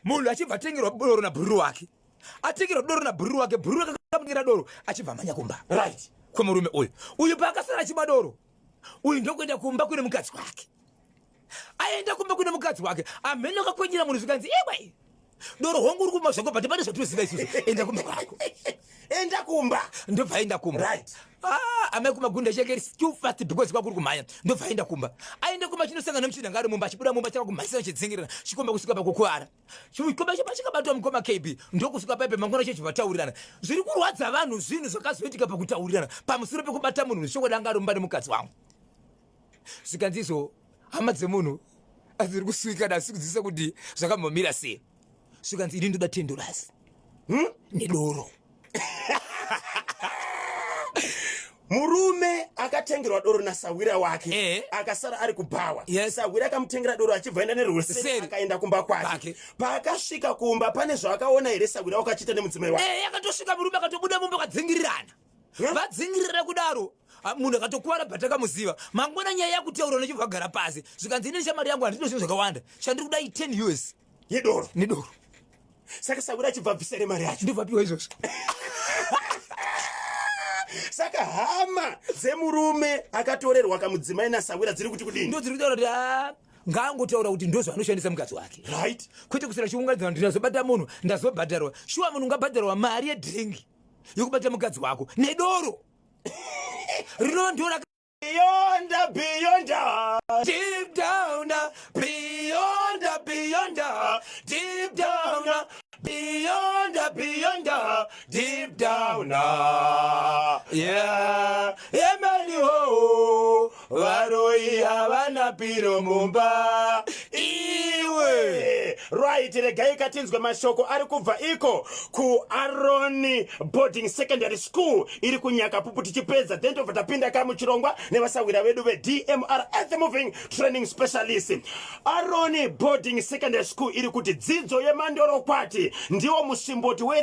Munhu achibva atengerwa doro nabhururu wake, atengerwa doro nabhururu wake, bhururu akamutengera doro achibva amanya kumba. Right. Kwemurume uyu. Uyu paakasara achimwa doro, uyu ndokuenda kumba kune mukadzi wake. Aenda kumba kune mukadzi wake, amheno akakwenyera munhu zvikanzi iwe doro hongu uri kumwa zvako but pane zvatoziva isusu, enda kumba kwako. Enda kumba. Ndobva aenda kumba. Right. Ah, amai kumagunda chake iri too fast because kwakuri kumhanya. Ndobva aenda kumba. Aenda kumba chinosangana nemuchinda anga ari mumba, achibuda mumba chakakumhanyisa chidzingirirana chikomba kusvika pakukuvara. Chikomba chapa chakabatwa mukoma KB ndokusvika paipe mangwana chechi vataurirana. Zviri kurwadza vanhu zvinhu zvakazoitika pakutaurirana pamusoro pekubata munhu zvechokwadi anga ari mumba nemukadzi wangu. Zvikanzi izvo hama dzemunhu adziri kuswikana asi kudzidzisa kuti zvakambomira sei. Zvikanzi ini ndoda 10 dollars. Nedoro. Murume akatengerwa doro nasahwira wake akasara ari kubhawa. Yes. Sahwira akamutengera doro achibva enda nerweseri Seri. akaenda kumba kwake. Kwake. Paakasvika kumba pane zvaakaona here sahwira wakachiita nemudzimai wake? Akatosvika murume akatobuda mumba akadzingirirana. Huh? Vadzingirirana kudaro, munhu akatokuvara but akamuziva. Mangwana nyaya yakutaura nechibva agara pasi. Zvikanzi ini shamwari yangu handina zvinhu zvakawanda. Chandiri kuda i 10 US yedoro. Nedoro. Saka sahwira achibva abvisa here mari yacho? Ndobva apiwa izvozvo. Saka hama dzemurume akatorerwa kamudzimai nasahwira dziri kuti kudini? Ndo dziri kutaura kuti ngaangotaura kuti ndozvaanoshandisa mukadzi wake. Right. Kwete kusira chiunganidzwa vanhu ndazobata munhu ndazobhadharwa. Shuwa munhu ungabhadharwa mari yedrink yekubata mukadzi wako nedoro rinova ndo raka Beyond, beyond. Deep down, beyond, beyond, deep down, beyond, beyond, deep down. Yeah, yemeni ho, varoi havana piro mumba. Iwe. Right, regai katinzwe mashoko ari kubva iko kuAroni Boarding Secondary School iri kuNyakapupu. Tichipedza then tobva tapinda kamuchirongwa nevasahwira vedu veDMR Earth Moving Training Specialist. Aroni Boarding Secondary School iri kuti dzidzo yemandorokwati ndiwo musimboti we